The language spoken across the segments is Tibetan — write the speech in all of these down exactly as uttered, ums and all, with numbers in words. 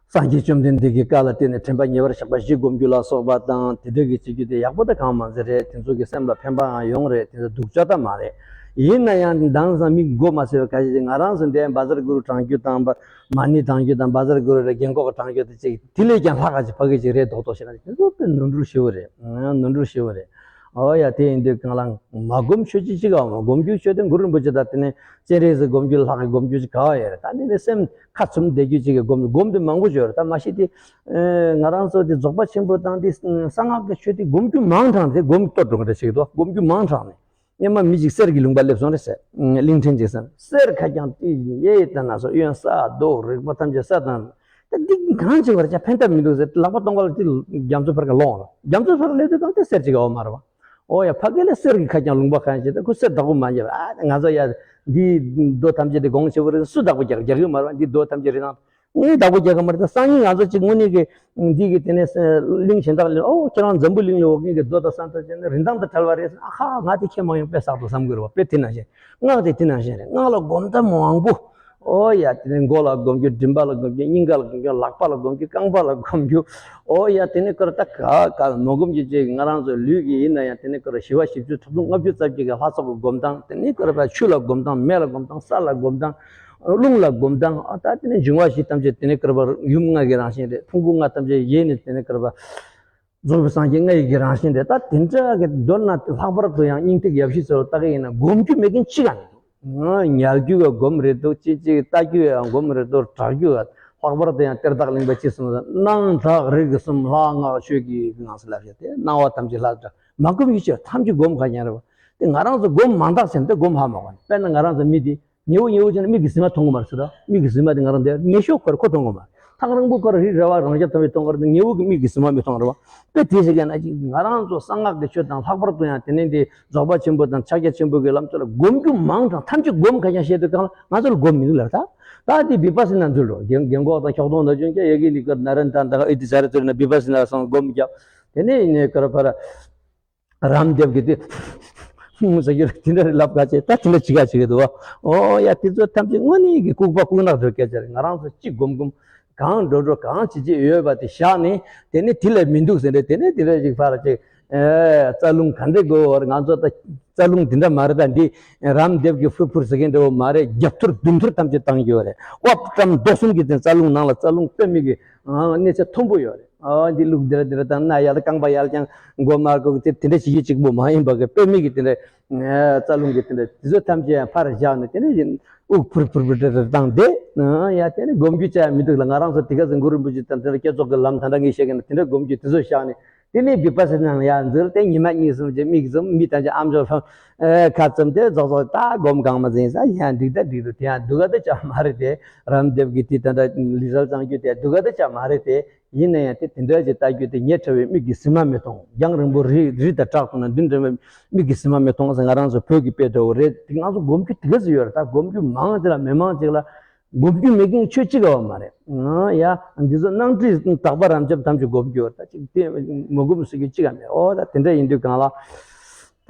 སངས་རྒྱས་བཅོམ་ལྡན་འདས་ཀྱི་བཀའ་ལ་བརྟེན་ནས་དྲན་པ་ཉེ་བར་བཞག་པ་བཞི་སྒོམ་རྒྱུ་ལ་སོགས་པ་དང་དེ་འདྲ་གི་བྱེད་རྒྱུ་དེ་ཡག་པོ་དང་གང་མ་ཟེར་རེད། དེ་ཚོ་གི་སེམས་ལ་ཕན་པའང་ཡོང་རེད། དེ་ཚོ་སྡུག་ཅག་ད་མ་རེད། ཡིན་ན་ཡང་དེང་སང་མི་མགོ་མ་ཚོས་པ་ཁ་ཤས་ཅིག་ང་རང་ཚོ་འདས་བཛྲ་གུ་རུ་བགྲང་རྒྱུ་དང་མ་ཎི་བགྲང་རྒྱུ་དང་བཛྲ་གུ་རུ་རེད། རྒན་གོག་བགྲང་རྒྱུ་དེ་ཅིག་དེ་ལས་ཀྱང་ལྷག་ག་ཅིག་ཕ་གི་ཅིག་རེད་མདོག་མདོག་བྱེད་ན་དེ་ཚོ་དཔེ་ནོར་འཁྲུལ་ཞེ་པོ་རེད། ནོར་འཁྲུལ་ཞེ་པོ་རེད། ཨོ་ཡ། དེ་ཡིན་དུས་གང་ལ་མ་སྒོམ་ཆོས་ཅི་ཅི་ག་མ་སྒོམ་རྒྱུ་ཆོས་དེ་གུ་རུ་རིན་པོ་ཆེ་དང་དེ་ནས་སྤྱན་རས་གཟིགས་སྒོམ་རྒྱུ་ལྷག་གི་སྒོམ་རྒྱུ་ཅི་ག་བ་ཡོད་རེད། ད་དེ་ནས་སེམས་ཁ་ཚུམ་བསྡད་རྒྱུ་ཅིག་གི་སྒོམ་སྒོམ་དེ་མང་པོ་ཡོད་རེད། ད་མ་གཞི་དེ་ང་རང་ཚོ་དེ་རྫོགས་པ་ཆེན་པོ་དང་དེ་གསང་སྔགས་ཀྱི་ཆོས་དེ་སྒོམ་རྒྱུ་མང་དྲགས་དེ་སྒོམ་གཏོར་འགྲོ་གི་རེད་ཞིག་འདུག་སྒོམ་རྒྱུ་མང་དྲགས་ནས་སྔོན་མ་མི་ཅིག་གསེར་གྱི་ལུང་པ་སླེབས་སོང་རེད་ཟེར། གླིང་ཕྲན་ཅིག་ཟེར། གསེར་ཁ་རྐྱང་དེ་གཡས་དང་ན་སོ་གཡོན་ས་རྡོ་རིག་པ་ཐམས་ཅད་ས་དང་། ད་འདི་གང་བྱེད་པར་ཅང་ཕན་ཐབས་མི་འདུག་ཟེར། ལག་པ་སྟོང་པ་ལ་དེ་རྒྱ་མཚོ་ཕར་ག་ལོངས་ལ། རྒྱ་མཚོ་ཕར་སླེབས་དུས་གང་དེ་གསེར་ཅིག་ཡོད་མ་རེད་བ། ཨོ་ཡ། ཕ་གི་ལ་གསེར་གྱི་ཁ་རྐྱང་ལུང་པ་གང་བྱེད། ད་ཁོ་གསེར་བདག་པོ་མ་བྱེད་པ། ཨ་ང་ཚོ་ཡ་འདི་རྡོ་ཐམས་ཅད་དེ་གོང་ཆེ་བོ་རེད། སུ་བདག་པོ་རྒྱག་རྒྱག་གི་མ་རེད་བ། འདི་རྡོ་ཐམས་ཅད་རི་ཐང་ངས་བདག་པོ་རྒྱག་གི་མ་རེད། ད་སང་ཉིན་ང་ཚོ་གཅིག་དངོས་གནས་ཀྱི་འདི་གི་དེ་ནས་གླིང་གཞན་དག་ལ་ཨོ་ཁྱེད་རང་འཛམ་བུ་གླིང་ལ་འོ་གིན་གྱི་རྡོ་དང་ས་མཚམས་བཅད་ནས་རིན་ཐང་དང་བྲལ་བ་རེད། ཨ་ཁ་ང་དེ་ཁྱེད་མ་ཡོང་དཔེ་བསགས་འདུག་བསམ་གི་རེད་བ། དཔེ་དེ་ནང་བཞིན་སྔགས་དེ་དེ་ནང་བཞིན་རེད། སྔགས་ལ་སྒོམ་སྟངས་མང་པོ། ཨོ་ཡ། དེ་ནས་མགོ་ལ་སྒོམ་རྒྱུ། མགྲིན་པ་ལ་སྒོམ་རྒྱུ། སྙིང་ག་ལ་སྒོམ་རྒྱུ། ལག་པ་ལ་སྒོམ་རྒྱུ། རྐང་པ་ལ་སྒོམ་རྒྱུ། ཨོ་ཡ། དེ་ནས་ཀར་ད་ག་ག་མ་སྒོམ་རྒྱུ་ཅིག་ང་རང་ཚོ་ལུས་ཀྱི་ཡིན་ན་ཡང་དེ་ནས་ཀར་ཞི་བ་བཞི་བཅུ་ཐབས་ལུང་ལྔ་བཅུ་རྩ་བརྒྱད་ཀྱི་ལྷ་ཚོགས་ཀྱི་སྒོམ་སྟངས། དེ་ནས་ཀར་བ་ཆུ་ལ་སྒོམ་སྟངས། མེ་ལ་སྒོམ་སྟངས། ས་ལ་སྒོམ་སྟངས། རླུང་ལ་སྒོམ་སྟངས། ཨ་ད་དེ་ནས་འབྱུང་བ་བཞི་ཐམས་ཅད་དེ་ནས་ཀར་བ་ཡུམ་ལྔ་གི་རང་བཞིན་རེད། ཕུང་པོ་ལྔ་ཐམས་ཅད་ཡེ་ནས་དེ་ནས་ཀར་བ་རྫོགས་པའི་སངས་རྒྱས་ལྔ་ཡི་གི་རང་བཞིན་རེད། ད་དེ་འདྲ་གི་མདོར་ན་ལྷག་པར་དུ་ཡང་སྙིང་ཐིག་ཡབ་གཞིས་ཚོ་ལ་ལྟ་གི་ཡིན་ན་སྒོམ་རྒྱུ་མེད་མཁན་གཅིག་ཀྱང་མི་འདུག་ང་ཉལ་རྒྱུ་ཡང་སྒོམ་རེད་འདུག་ཅི་ཅི་ལྟ་རྒྱུ་ཡང་སྒོམ་རེད་འདུག་གྲག་རྒྱུ་ཡང་ལྷག་པར་དུ་ཡང་གཏེར་བདག་གླིང་པ་སྤྱི་གསུམ་ལ་སྣང་གྲགས་རིག་གསུམ་ལྷ་སྔགས་ཆོས་ཀྱི་ངང་ཚུལ་ལ་བཤད་དེ་སྣང་བ་ཐམས་ཅད་ལྷ་གྲགས། མ་སྒོམ་ཡུལ་ཆོས་ཐམས་ཅད་སྒོམ་ག་ཉན་རེད་བ། དེ་ང་རང་ཚོ་སྒོམ་མང་དག་ཟེར་ན་དེ་སྒོམ་ཧ་མ་གོ་ནི། དཔེར་ན་ང་རང་ཚོ་མི་དེ། ཉེ་བོ་ཉེ་བོ་བྱས་ན་མིག་གིས་གཟིགས་མ་མཐོང་གི་མ་རེད་ཟེར་ར། མིག་གིས་གཟིགས་མ་དེ་ང་རང་འདིར་ཉེ་ཤོས་ཁོར་ཁོ་མཐོང་གི་མ་རེད། ཐག་རིང་པོ་ཁོར་རི་ར་བ་རང་རྐྱ་ཐོན་པའི་མཐོང་གི་རེད། ཉེ་བོ་གི་མིག་གིས་གཟིགས་མ་མི་མཐོང་རེད་བ། དཔེ་དེ་ཞིག་ཡིན་ན་ཅིག་ང་རང་ཚོ་གསང་སྔགས་ཀྱི་ཆོས་དང་ལྷག་པར་དུ་ཡང་དེ་ནས་འདི་རྫོགས་པ་ཆེན་པོ་དང་ཕྱག་རྒྱ་ཆེན་པོ་གི་ལམ་སྲོལ་ལ་སྒོམ་རྒྱུ་མང་དྲགས། ཐམས་ཅད་སྒོམ་ག་ཀྱང་བཤད་དུས་གང་ལ་ང་ཚོ་ལ་སྒོམ་མི་འདུག་ལབ་ད། ད་འདི་བི་པ་སི་ན་འཛུལ་འགྲོ། རྒན་རྒན་གོག་དང་ཁྱོག་གདོང་ན་ཅུང་ཀྱང་ཡ་གི་ལི་ཀར་ན་རན་དང་དང་ཨི་ཏི་ཛ་ར་ཙུ་རི་ན་བི་པ་སི་ན་སང་སྒོམ་རྒྱབ། དེ་ནས་ཡིན་ནས་ཀར་ཕར། རམ་འདེབས་ཀྱི་དེ། ཧུང་ཟེར་རྒྱུ་དེ་འདྲ་ལབ་ག་བྱེད། ད་དེ་འདྲ་བྱེད་ག་བྱེད་ཀྱི་འདུག་བ། ཨོ་ཡ། དེ་ཚོ་ཐམས་ཅད་དངོས་གནས་ཀྱི་ལྐུགས་པ་ལྐུགས་ནག་འགྲོ་སྐད་ཆ་རེད། ང་རང་ཚོ་གཅིག་སྒོམ་སྒོམ། གང་འགྲོ་འགྲོ་གང་བྱེད་བྱེད་ཡོད་པ་དེ་བཞག་ནས་དེ་ནས་དེ་ལས་མི་འདུག་ཟེར་རེད། དེ་ནས་དེ་འདྲ་ཅིག་ཕར་ཅིག་ཨེ། རྩ་རླུང་ག་འདྲས་དགོས་བར་ང་ཚོ་ད་རྩ་རླུང་དེ་འདྲ་མ་རེད། ད་འདི་རམ་འདེབས་ཀྱི་ཕུར་ཕུར་ཟེར་མཁན་འདྲ་བོ་མ་རེད། རྒྱབ་ཐུར་མདུན་ཐུར་ཐམས་ཅད་བཏང་གི་ཡོད་རེད། ཨོབ་ཀྲམ་རྡོ་གསུམ་གྱི་དེ་རྩ་རླུང་ནང་ལ་རྩ་རླུང་དཔེ་མི་གི་གནས་ཚད་མཐོན་པོ་ཡོད་རེད། ཨོ་འདི་ལུག་འདིར་འདིར་དང་སྣ་ཡར་རྐང་པ་ཡར་བརྐྱངས་མགོ་མར་བཀོག་དེ་དེ་འདྲ་བྱེད་རྒྱུ་གཅིག་པོ་མ་ཡིན་པ་གི་དཔེ་མི་གི་དེ་འདྲ་རྩ་རླུང་གི་དེ་འདྲ་དེ་ཚོ་ཐམས་ཅད་ཡང་ཕར་བཞག་ནས་དེ་ནས་དབུགས་ཕུར་ཕུར་ཕུར་ཕུར་བཏང་དེ་ཡ་དེ་ནས་སྒོམ་རྒྱུ་ཅི་ཡང་མི་འདུག་ལ། ང་རང་ཚོ་དེ་ག་ཚོད་གུ་རུ་རིན་པོ་ཆེ་དང་དེ་འདྲ་བསྐྱེད་རྫོགས་ཀྱི་ལམ་ད་ལྟ་ངས་བཤད་མཁན་དེ་འདྲ་སྒོམ་རྒྱུ་དེ་ཚོ་བཞག་ནས་དེ་ནས་བི་པ་སི་ན་ཡར་འཛུལ་ཏེ་ཉི་མ་གཉིས་གསུམ་གྱི་མིག་བཙུམ། མི་ཐམས་ཅད་ཨམ་ཅོག་ཕམ་ཁ་བཙུམ་དེ་རྫོགས་རྫོགས་ད་སྒོམ་གང་མ་ཟིན་ས་ཡང་འགྲིག་ད་འགྲིག་འདུག་དེ་ཡང་སྡུག་ག་ད་ཅང་མ་རེད་དེ། རམ་འདེབས་ཀྱི་དེ་ད་ལྟ་ལི་ཟལ་གཙང་རྒྱུ་དེ་སྡུག་ག་ད་ཅང་མ་རེད་དེ། ཡིན་ན་ཡང་དེ་དེ་འདྲ་ཅིག་ལྟ་རྒྱུ་དེ་ཉེ་ཕྲ་བའི་མིག་གིས་གཟིགས་མ་མི་མཐོང་། རྒྱང་རིང་པོ་རི་རི་དང་བྲག་ཐོག་ན་མདུན་འདྲ་བའི་མིག་གིས་གཟིགས་མ་མི་མཐོང་ཟེར་ང་རང་ཚོ་བོད་ཀྱི་དཔེ་འདྲ་བོ་རེད། དེ་ང་ཚོ་སྒོམ་རྒྱུ་དེ་ག་ཚོད་ཡོད་རེད། ད་སྒོམ་རྒྱུ་མང་ཅིག་ལ་མི་མང་ཅིག་ལ་སྒོམ་རྒྱུ་མེད་མཁན་ཆོས་གཅིག་ག་བ་མ་རེད། ཡ་འདི་ཚོ་སྣང་སྲིད་དག་པ་རབ་འབྱམས་ཐམས་ཅད་སྒོམ་རྒྱུ་ཡོད་རེད། ད་ཅིག་དེ་མ་སྒོམ་ཟེར་རྒྱུ་གཅིག་ག་མེད། ཨོ་ད་དེ་འདྲ་ཡིན་དུས་གང་ལ།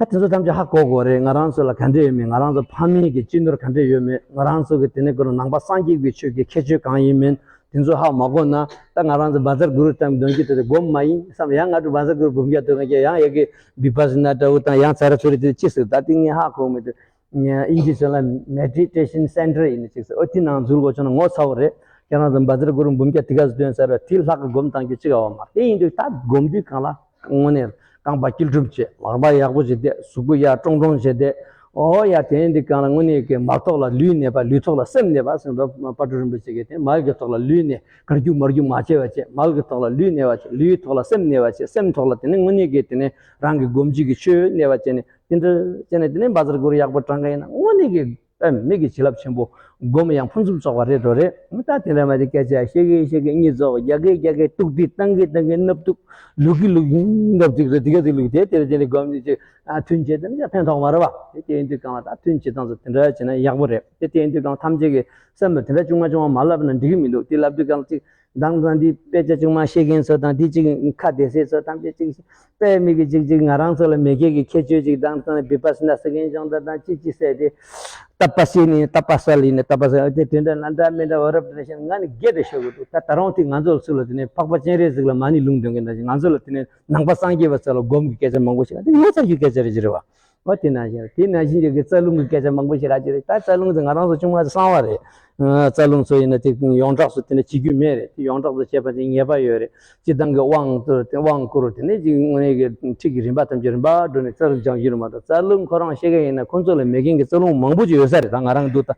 ད་དེ་ཚོ་ཐམས་ཅད་ཧ་གོ་དགོས་རེད། ང་རང་ཚོ་ལ་ག་འདྲ་ཡོད་མེད། ང་རང་ཚོ་ཕ་མེས་ཀྱི་སྤྱི་ནོར་ག་འདྲ་ཡོད་མེད། ང་རང་ཚོ་གི་དེ་ནས་ཁོ་རང་ནང་པ་སངས་རྒྱས་ཀྱི་ཆོས་ཀྱི་ཁྱད་ཆོས་གང་ཡིན་མིན་དེ་ཚོ་ཧ་མ་གོ་ན། ད་ང་རང་ཚོ་བཛྲ་གུ་རུ་ཙམ་འདོན་རྒྱུ་དེ་ཚོ་སྒོམ་མ་ཡིན་བསམ། ཡང་ང་ཚོ་བཛྲ་གུ་རུ་འབུམ་བརྒྱ་འདོན་མཁན་ཡང་ཡ་གི་བི་པ་སི་ན་འདྲ་བོ་དང་ཡང་ཙ་ར་ཙུ་རི་དེ་ཅི་ཟེར། ད་དེ་ངས་ཧ་གོ་མི་འདུག་ཨིན་ཇི་ཚོ་ལ་མེ་ཌི་ཊེ་ཤན་སེན་ཊར་ཡིན་ནི་ཅིག་ཟེར། ཨོ་དེ་ནང་འཛུལ་དགོས་བྱུང་ན་ངོ་ཚ་བོ་རེད། ཁྱེད་རང་ཚོ་བཛྲ་གུ་རུ་འབུམ་བརྒྱ་དེ་ག་ཚོད་འདོན་ས་ར་དེ་ལྷག་གི་སྒོམ་བཏང་རྒྱུ་ཅི་ག་བ་མ་རེད། དེ་ཡིན་དུས་ད་སྒོམ་དུས་གང་ལ། དངོས་གནས་རྐང་པ་སྐྱིལ་ཀྲུང་བྱས། ལག་པ་ཡག་པོ་བྱས་ཏེ། གཟུགས་པོ་ཡར་ཀྲོང་ཀྲོང་བྱས་ཏེ། ཨོ་ཡ། དེ་ཡིན་དུས་གང་ལ་དངོས་གནས་ཀྱི་མ་ཐོག་ལ་ལུས་གནས་པ། ལུས་ཐོག་ལ་སེམས་གནས་པ་ཟེར་འདུག་དཔལ་སྤྲུལ་རིན་པོ་ཆེ་གིས་དེ་མ་གི་ཐོག་ལ་ལུས་གནས། གར་རྒྱུག་མར་རྒྱུག་མ་བྱས་པ་བྱས། མ་གི་ཐོག་ལ་ལུས་གནས་པ་བྱས། ལུས་ཐོག་ལ་སེམས་གནས་པ་བྱས། སེམས་ཐོག་ལ་དེ་ནས་དངོས་གནས་ཀྱི་དེ་ནས་རང་གི་སྒོམ་རྒྱུ་གི་ཆོས་གནས་པ་བྱས་ནས་དེ་འདྲ་བྱས་ནས་དེ་ནས་བཛྲ་གུ་རུ་ཡག་པོ་བགྲང་གི་ཡིན་ན་དངོས་གནས་ཀྱི། ཨ་མི་གི་བྱིན་རླབས་ཆེན་པོ་སྒོམ་ཡང་ཕུན་སུམ་ཚོགས་པ་རེད་འགྲོ་རེད། ད་དེ་འདྲ་མ་དེ་སྐད་ཆ་བཤད་གི་བཤད་གི་གཉིད་རྫོགས། རྒྱག་གི་རྒྱག་གི་ཏུག་ཏི་བཏང་གི་བཏང་གི་སྣབས་ཏུག་ལུག་གི་ལུག་གི་སྣབས་ཏུག་རེད། དེ་ག་དེ་ལུག་དེ་དེ་རེད། དེ་ནི་སྒོམ་ནི་ཅིག་ཨ་ཐུན་བྱེད་དེ་ནི་ཕན་ཐོགས་མ་རེད་བ། དེ་དེ་ཡིན་དུས་གང་ལ་ད་ཐུན་བྱེད་སྟངས་སུ་དེ་འདྲ་བྱས་ན་ཡག་པོ་རེད། དེ་དེ་ཡིན་དུས་གང་ཐམས་ཅད་ཀྱི་སེམས་ལ་དེ་འདྲ་ཅུང་མ་ཅུང་མ་མ་ལབ་ན་འགྲིག་གི་མི་འདུག་དེ་ལབ་དུས་གང་ཅིག་དེང་སང་འདི་དཔེ་ཆ་ཅིག་མ་ཤེས་མཁན་ཚོ་དང་འདི་ཅིག་ཁ་བདེ་སེ་ཚོ་ཐམས་ཅད་ཅིག་དཔེ་མི་གི་ཅིག་ཅིག་ང་རང་ཚོ་ལ་མེད་མཁན་གྱི་ཁྱད་ཆོས་ཅིག་དེང་སང་བི་པ་སི་ན་ཟེར་མཁན་ཅང་ད་དང་ཅི་ཅི་ཟེར་ཏེ། ཏ་པ་སི་ནི་ཏ་པ་ས་ལི་ནི་ ད་པ་ཟེར་དེ་དེ་འདྲ་ན་འདྲ་མི་འདྲ་བ་རབ་འདྲ་ཞིག་ང་ནི་རྒས་འདྲ་ཤོར་གི་འདུག་ད་ད་རུང་དེ་ང་ཚོ་ཚུར་ལ་དེ་ནས་འཕགས་པ་སྤྱན་རས་གཟིགས་ལ་མ་ཎི་ལུང་འདོན་མཁན་འདྲ་ཞིག་ང་ཚོ་ལ་དེ་ནས་ནང་པ་སངས་རྒྱས་པ་ཚོ་ལ་སྒོམ་གྱི་སྐད་ཆ་མང་པོ་ཞིག་ཨ་དེ་ངོ་ཚ་རྒྱུའི་སྐད་ཆ་རེད་ཅི་རེད་བ། ཨོ་དེ་ནང་བཞིན་དེ་ནང་བཞིན་གྱི་རྩ་རླུང་གི་སྐད་ཆ་མང་པོ་ཞིག་ར་ཅི་རེད། ད་རྩ་རླུང་དེ་ང་རང་ཚོ་ཆུང་མ་གསང་བ་རེད། རྩ་རླུང་ཚོ་ཡིན་ན་དེ་ཡོངས་གྲགས་སུ་དེ་ནས་བྱེད་རྒྱུ་མེད་རེད། དེ་ཡོངས་གྲགས་སུ་བྱེད་པ་དེ་ཉེས་པ་ཡོད་རེད། སྤྱིར་བཏང་གི་དབང་བསྐུར་དེ་དབང་བསྐུར་དེ་ནས་ཅིག་དངོས་གནས་ཀྱི་ཁྲིད་ཀྱི་རིམ་པ་ཐམས་ཅད་རིམ་པ་བགྲོད་ནས་རྩ་རླུང་སྦྱང་རྒྱུ་རེད་མ་གཏོགས་རྩ་རླུང་ཁོ་རང་ཤེས་མཁན་ཡིན་ན་ཁོང་ཚོ་ལ་མེད་མཁན་གྱི་རྩ་རླུང་མང་པོ་ཅིག་ཡོད་ས་རེད། ད་ང་རང་འདུག་ད་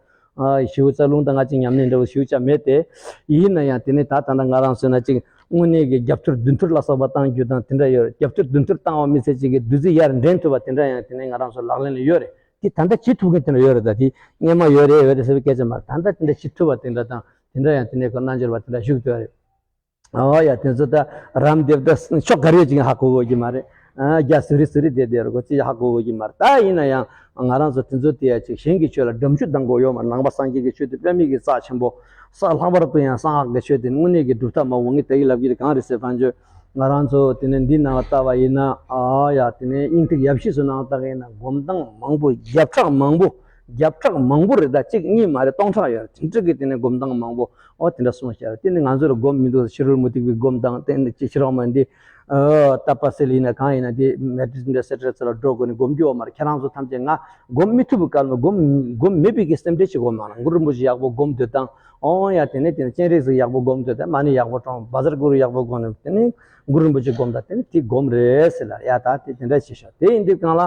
ཞིའུ་རྩ་རླུང་དང་ང་ཅིག་ཉམས་ལེན་འདྲ་བོ་ཞིའུ་ཅག་མེད་དེ། ཡིན་ན་ཡང་དེ་ནས་ད་ད་ལྟ་ང་རང་སོང་ན་ཅིག་དངོས་གནས་ཀྱི་རྒྱབ་ཐུར་མདུན་ཐུར་ལ་སོགས་པ་བཏང་རྒྱུ་དང་དེ་འདྲ་ཡོད་རེད། རྒྱབ་ཐུར་མདུན་ཐུར་བཏང་བ་མི་ཚད་ཅིག་གི་བདུད་རྩི་ཡར་འདྲེན་ཐུབ་པ་དེ་འདྲ་ཡང་དེ་ནས་ང་རང་ཚོ་ལག་ལེན་ལ་ཡོད་རེད། དེ་ད་ལྟ་བྱེད་ཐུབ་མཁན་དེ་འདྲ་ཡོད་རེད། ད་དེ་སྔས་མ་ཡོད་རེད་ཡོད་རེད་ཟེར་བའི་སྐད་ཆ་མ་རེད། ད་ལྟ་དེ་འདྲ་བྱེད་ཐུབ་པ་དེ་འདྲ་དང་དེ་འདྲ་ཡང་དེ་ནས་ཁོ་རྣལ་འབྱོར་པ་དེ་འདྲ་བཞུགས་སྡོད་རེད། ཨོ་ཡ་དེ་ཚོ་ད་རམ་འདེབས་ད་ཕྱོགས་ག་རེ་ཡོད་ཅིག་ཧ་གོ་གོ་གི་མ་རེད། རྒྱ་སུ་རི་སུ་རི་དེ་དེ་རུ་གོ་ཅི་ཧ་གོ་གོ་གི་མ་རེད། ད་ཡིན་ན་ཡང་ང་རང་ཚོ་དེ་ཚོ་དེ་ཡ་ཅིག་གཞན་གྱི་ཆོས་ལ་འགྲམ་ཆུ་ལྡང་དགོས་ཡོད་མ་རེད། ནང་པ་སངས་རྒྱས་ཀྱི་ཆོས་དེ་དཔེ་མེད་ཀྱི་རྩ་ཆེན་པོ། ས་ལྷག་པར་དུ་ཡང་གསང་སྔགས་ཀྱི་ཆོས་དེ་དངོས་གནས་ཀྱི་སྒྲུབ་ཐབས་མ་འོང་ངས་དེ་ཡི་ལབ་ཀྱི་རེད། གང་རེད་ཟེར་བ་འཇོ། ང་རང་ཚོ་དེ་ནས་འདི་ནང་ལ་ལྟ་བ་ཡིན་ན་ཨ་ཡ་དེ་ནས་སྙིང་ཐིག་ཡབ་གཞིས་སུ་ནང་ལ་ལྟ་གི་ཡིན་ན་སྒོམ་སྟངས་མང་པོ་བརྒྱ་ཕྲག་མང་པོ་བརྒྱ་ཕྲག་མང་པོ་རེད། ད་གཅིག་གཉིས་མ་རེད། སྟོང་ཕྲག་ཡོད་རེད། དེ་འདྲ་གི་དེ་ནས་སྒོམ་སྟངས་མང་པོ། ཨོ་དེ་འདྲ་གསུངས་བཞག་རེད། དེ་ནི་ང་ཚོ་ལ་སྒོམ་མི་འདུག་ཕྱི་རོལ་མུ་སྟེགས་པའི་སྒོམ་དང་དེ་ནི་ཅི་ཕྱི་རོལ་མ་འདི་ཨ་ཏ་པ་སི་ལ་ཡིན་ན་གང་ཡིན་ན་དེ་མེ་ཏྲི་འདྲ་སེ་ཏྲ་ཚོ་ལ་འགྲོ་དགོས་ནི་སྒོམ་རྒྱུ་ཡོད་མ་རེད། ཁྱེད་རང་ཚོ་ཐམས་ཅད་ང་སྒོམ་མི་ཐུབ་པའི་སྐབས་ལ་སྒོམ་སྒོམ་མེད་པའི་གི་སེམས་ཁྲལ་བྱེད་དགོས་མ་རེད། གུ་རུ་རིན་པོ་ཆེ་ཡག་པོ་སྒོམ་སྡོད་དང་། ཨོ་ཡ་དེ་ནས་དེ་ནས་སྤྱན་རས་གཟིགས་ཡག་པོ་སྒོམ་སྡོད་དང་། མ་ཎི་ཡག་པོ་བགྲང་། བཛྲ་གུ་རུ་ཡག་པོ་སྒོམ་ནས་དེ་ནས་གུ་རུ་རིན་པོ་ཆེ་སྒོམ་དང་། དེ་ནས་དེ་སྒོམ་རེད་ཟེར་ལ་ཡ། ད་དེ་དེ་འདྲ་བྱེད་ཤོག་དེ་ཡིན་དུས་གང་ལ།